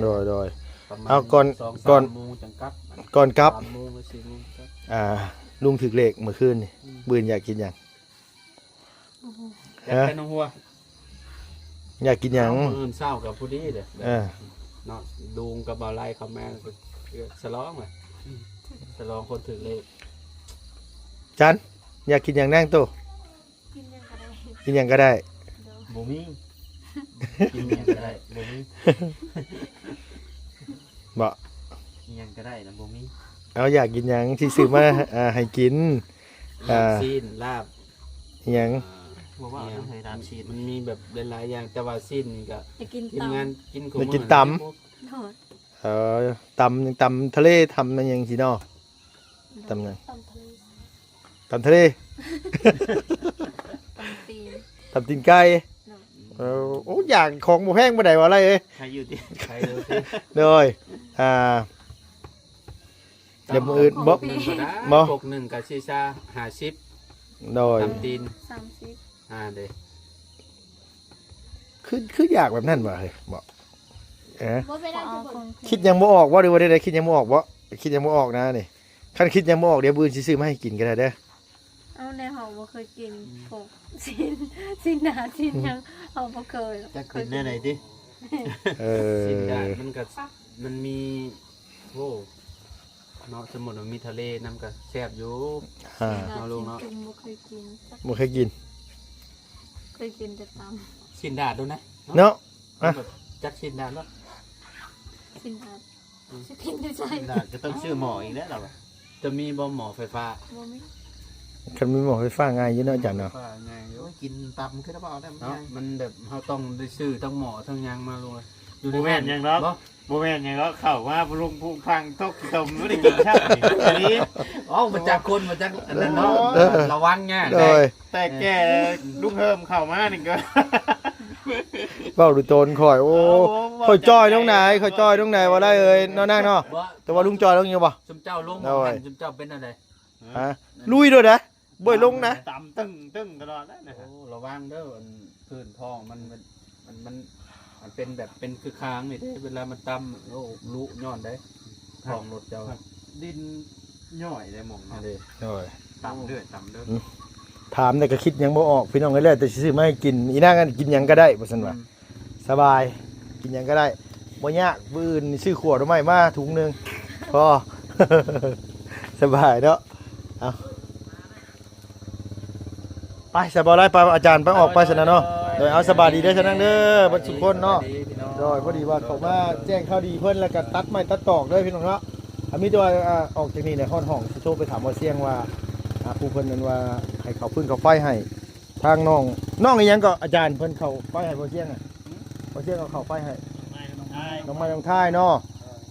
ໂດຍ ໂດຍ ປະມານ ເອົາ ກ່ອນ ສອງສາມ ກ່ອນ ໂມງຈັ່ງກັບ ກ່ອນກັບ ສາມໂມງ ສີ່ໂມງກັບ ອ່າ ລຸງຖືກເລກມື້ຄືນນີ້ ອືມ ມື້ອື່ນຢາກກິນຫຍັງ? ບໍ່ຮູ້ ຢາກໄປໜອງຫົວ ຢາກກິນຫຍັງ? ເອົາ ມື້ອື່ນເຊົ້າກໍພໍດີເດ້ ເອີ ເນາະ ລຸງກັບບ່າວໄລເຂົ້າມາ ສະຫຼອງແຫຼະ ສະຫຼອງຄົນຖືກເລກ ຈັນ ຢາກກິນຫຍັງນາງໂຕ? ກິນຫຍັງກໍໄດ້ ກິນຫຍັງກໍໄດ້ ໂດຍ ບໍ່ມີ ກິນຫຍັງກໍໄດ້ ບໍ່ມີ ບໍ່ ກິນຫຍັງກໍໄດ້ນະ ບໍ່ມີ ເອົາ ຢາກກິນຫຍັງ ຊິຊື້ມາ ອ່າ ໃຫ້ກິນ ອ່າ ຊີ້ນ ລາບ ອີ່ຫຍັງ ບໍ່ວ່າເນາະ ເຮີ້ຍ ລາບຊີ້ນ ມັນມີແບບຫຼາຍໆຢ່າງ ແຕ່ວ່າຊີ້ນນີ້ກໍ ຢາກກິນ ທີມງານ ຕຳ ກິນ ຢາກກິນ ຕຳ ຕຳ ເອີ ຕຳ ຕຳທະເລ ຕຳຫຍັງຊີ້ເນາະ ຕຳຫຍັງ ຕຳທະເລ ຕຳທະເລ ຕຳຕີນ ຕຳຕີນໄກ່ ໂດຍ ເອີ ໂອ້ ຢາກຂອງບໍ່ແພງປານໃດວ່າໄລເອີຍ ໃຄຢູ່ຕິ ໃຄຢູ່ຕິ ໂດຍ ອ່າ ດຽວມື້ອື່ນ ຕຳບັກຫຸ່ງ ບໍ່ ໜຶ່ງກໍໄດ້ ບໍ່ ກົກໜຶ່ງກໍສີ່ຊາ ຫ້າສິບ ໂດຍ ຕຳຕີນ ສາມສິບ ອ່າ ເດ້ ຄື ຄືຢາກແບບນັ້ນຫວາເຮີ້ຍ ບໍ່ ເອີ ບໍ່ໄປໄດ້ ຄິດຫຍັງບໍ່ອອກບໍ່ ຫຼືວ່າໃດໆ ຄິດຫຍັງບໍ່ອອກບໍ່ ຄິດຫຍັງບໍ່ອອກນະນີ້ ຄັນຄິດຫຍັງບໍ່ອອກ ດຽວມື້ອື່ນຊິຊື້ມາໃຫ້ກິນກໍໄດ້ເດີ ເອົາແນວເຮົາບໍ່ເຄີຍກິນ ອືມ ພວກຊີ້ນ ຊີ້ນໜາ ຊີ້ນຫຍັງ ອືມ ເຮົາບໍ່ເຄີຍ ຈັກເປັນແນວໃດຕິ ເອີ ຊີ້ນດາດມັນກໍ ມັນມີ ໂອ້ ເນາະ ສົມມຸດວ່າມີທະເລນຳກໍແຊບຢູ່ ອ່າ ເນາະ ລຸງເນາະ ບໍ່ເຄີຍກິນ ບໍ່ເຄີຍກິນ ເຄີຍກິນແຕ່ຕຳ ຊີ້ນດາດໂດນນະ ເນາະ ເນາະ ອ່ະ ແບບຈັກຊີ້ນດາດເນາະ ຊີ້ນດາດ ອືມ ຊິກິນຢູ່ໃສ ຊີ້ນດາດກໍຕ້ອງຊື້ໝໍ້ອີກແລ້ວລະວ່າ ຈະມີບໍ່ໝໍ້ໄຟຟ້າ ບໍ່ມີ ຄັນມີໝໍ້ໄຟຟ້າງ່າຍຢູ່ເນາະ ອາຈານເນາະ ໄຟຟ້າງ່າຍຢູ່ ໂອ້ຍ ກິນຕຳຄືໄດ້ບໍ່ໄດ້ ເນາະ ມັນແບບເຮົາຕ້ອງໄດ້ຊື້ທັງໝໍ້ທັງຫຍັງມາລົງ ຢູ່ໃນ ບໍ່ແມ່ນຫຍັງດອກ ບໍ່ ບໍ່ແມ່ນຫຍັງດອກ ເຂົ້າມາພຸ້ງພຸງພັງຕົກຂີ້ຕົມ ບໍ່ໄດ້ກິນຊ້ຳນີ້ ອັນນີ້ ເອົ້າ ມາຈາກຄົນ ມາຈາກອັນນັ້ນເນາະ ເອີ ລະວັງຍາກ ໂດຍ ແຕ່ແກ່ລຸງເຮີມເຂົ້າມານີ້ກໍ ເວົ້າດູໂຕນຂ້ອຍ ໂອ້ ເວົ້າ ຂ້ອຍຈ່ອຍລົງໃດ ຂ້ອຍຈ່ອຍລົງໃດ ບໍ່ໄດ້ເອີຍ ເນາະນາງເນາະ ບໍ່ ແຕ່ວ່າລຸງຈ່ອຍລົງຢູ່ບໍ່? ຊຸມເຈົ້າລົງ ໂດຍ ຫັ້ນ ຊຸມເຈົ້າເປັນອັນໃດ? ຮະ ລຸຍໂລດນະ ບໍ່ໃຫ້ລົງນະ ຕຳຕຶ້ງໆຕະຫຼອດແລ້ວນະ ໂອ້ ລະວັງເດີ ອັນພື້ນທ້ອງມັນ ມັນ ມັນ ມັນ ມັນເປັນແບບເປັນຄືຄາງນີ້ເດ້ ເວລາມັນຕຳ ໂອ້ ລຸຍ້ອນໄດ໋ ທ້ອງລົດເຈົ້າ ດິນຍ້ອຍໄດ໋ໝ່ອງນັ້ນເດ້ ໂດຍ ຕຳເລື້ອຍ ຕຳເດີ້ ອືມ ຖາມແຕ່ກໍຄິດຫຍັງບໍ່ອອກ ພີ່ນ້ອງເອີຍ ແລ້ວແຕ່ຊິຊື້ມາໃຫ້ກິນ ອີນາງນັ້ນກິນຫຍັງກໍໄດ້ ວ່າຊັ້ນວ່າ ອືມ ສະບາຍ ກິນຫຍັງກໍໄດ້ ບໍ່ຍາກ ມື້ອື່ນຊື້ຂົ້ວໜໍ່ໄມ້ມາຖົງໜຶ່ງ ພໍ ສະບາຍເນາະ ເອົາ ໄປ ສະບາຍຫຼາຍ ໄປ ອາຈານ ໄປ ອອກໄປຊັ້ນນະເນາະ ໂດຍ ເອົາ ສະບາຍດີເດີ ຊະນາງເດີ ເບິດທຸກຄົນເນາະ ໂດຍ ພໍດີວ່າເຂົ້າມາແຈ້ງຂ່າວດີເພິ່ນ ແລ້ວກໍຕັດໄມ້ຕັດຕອກເດີ ພີ່ນ້ອງເນາະ ອ່າ ມີແຕ່ວ່າ ອ່າ ອອກຈາກນີ້ແຫຼະ ຮອດຫ້ອງ ຊິໂທໄປຖາມໝໍສຽງວ່າ ອ່າ ຜູ້ເພິ່ນນັ້ນວ່າໃຫ້ເຂົ້າຟືນເຂົ້າໄຟໃຫ້ ທາງນ້ອງ ນ້ອງອີ່ຫຍັງກໍ ອາຈານ ເພິ່ນເຂົ້າໄຟໃຫ້ໝໍສຽງ ໝໍສຽງເອົາເຂົ້າໄຟໃຫ້ ນ້ອງໄມ້ ນ້ອງໄມ້ ນ້ອງທ້າຍເນາະ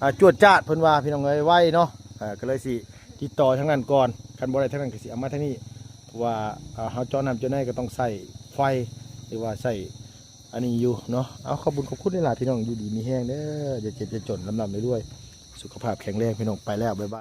ອ່າ ຈວດຈາດ ເພິ່ນວ່າ ພີ່ນ້ອງເອີຍ ໄວເນາະ ອ່າ ກໍເລີຍຊິຕິດຕໍ່ທາງນັ້ນກ່ອນ ຄັນບໍ່ໄດ້ທາງນັ້ນກໍຊິເອົາມາທາງນີ້ ເພາະວ່າ ອ່າ ເຮົາເຈາະນ້ຳເຈາະໃນກໍຕ້ອງໃຊ້ໄຟ ຫຼືວ່າໃຊ້ອັນນີ້ຢູ່ເນາະ ເອົາ ຂອບຄຸນ ຂອບຄຸນຫຼາຍໆ ພີ່ນ້ອງ ຢູ່ດີມີແຮງເດີ ຢ່າເຈັບຢ່າຈົນ ລ່ຳໆລວຍໆ ສຸຂະພາບແຂງແຮງ ພີ່ນ້ອງ ໄປແລ້ວ ບາຍບາຍ.